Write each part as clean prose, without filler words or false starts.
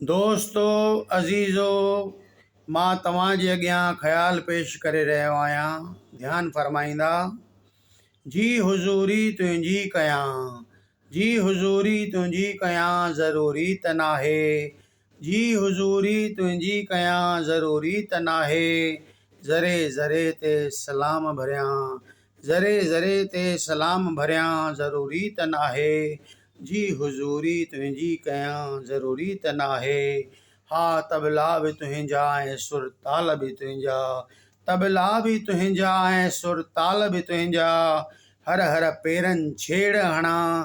دوستو عزيزو مان توهان جي اڳيان خيال پيش ڪري رهيو آهيان ڌيان فرمائيندا جي حضوري تنهنجي ڪيان جي حضوري تنهنجي ڪيان ضروري ته ناهي جي حضوري تنهنجي ڪيان ضروري ته ناهي ذري ذري تي سلام ڀريان ذري ذري تي سلام ڀريان ضروري ته ناهي، جي حضوري تنهنجي ڪيان ضروري ته ناهي، ها طبلا به تنهنجا ۽ سر تال به تنهنجا، طبلا به تنهنجا ۽ سر تال به تنهنجا، هر هر پيرن ڇيڙ هڻان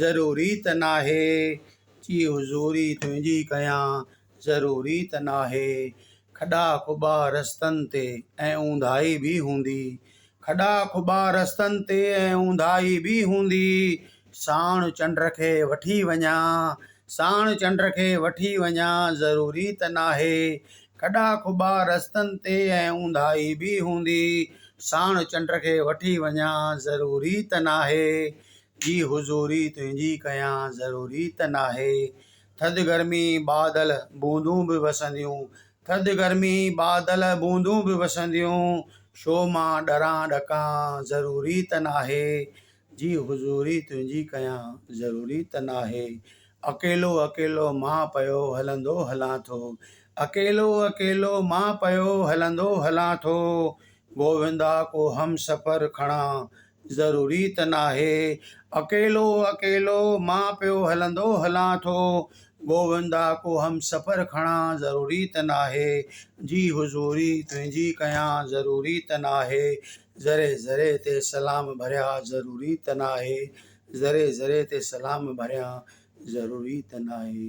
ضروري ته ناهي، جي حضوري تنهنجي ڪيان ضروري ته ناهي. کڏا کٻا رستن تي ۽ اونداهي به هوندي. کڏا کٻا رستن تي ۽ اونداهي به هوندي. ساڻ چنڊ کي وٺي وڃان، ساڻ چنڊ کي وٺي وڃان ضروري ته ناهي. کڏا کٻا رستن تي ۽ اونداهي به هوندي. ساڻ چنڊ کي وٺي وڃان ضروري ته ناهي. جي حضوري تنهنجي ڪيان ضروري ته ناهي. ٿڌ گرمي بادل بوندون به وسنديون ٿڌ گرمي بادل بوندون به وسنديون شو مان ڏران ڏڪان ضروري ته ناهي جي حضوري تنهنجي ڪيان ضروري ته ناهي اڪيلو اڪيلو مان پيو هلندو هلان ٿو اڪيلو اڪيلو مان پيو هلندو هلان ٿو گووندا ڪو همسفر کڻان ضروري ته ناهي. اڪيلو اڪيلو مان پيو هلندو هلان ٿو. گووندا ڪو همسفر کڻان ضروري ته ناهي. جي حضوري تنهنجي ڪيان ضروري ته ناهي. ذري ذري تي سلام ڀريا ضروري ته ناهي. ذري ذري تي سلام ڀريان ضروري ته ناهي.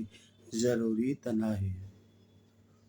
ضروري ته ناهي.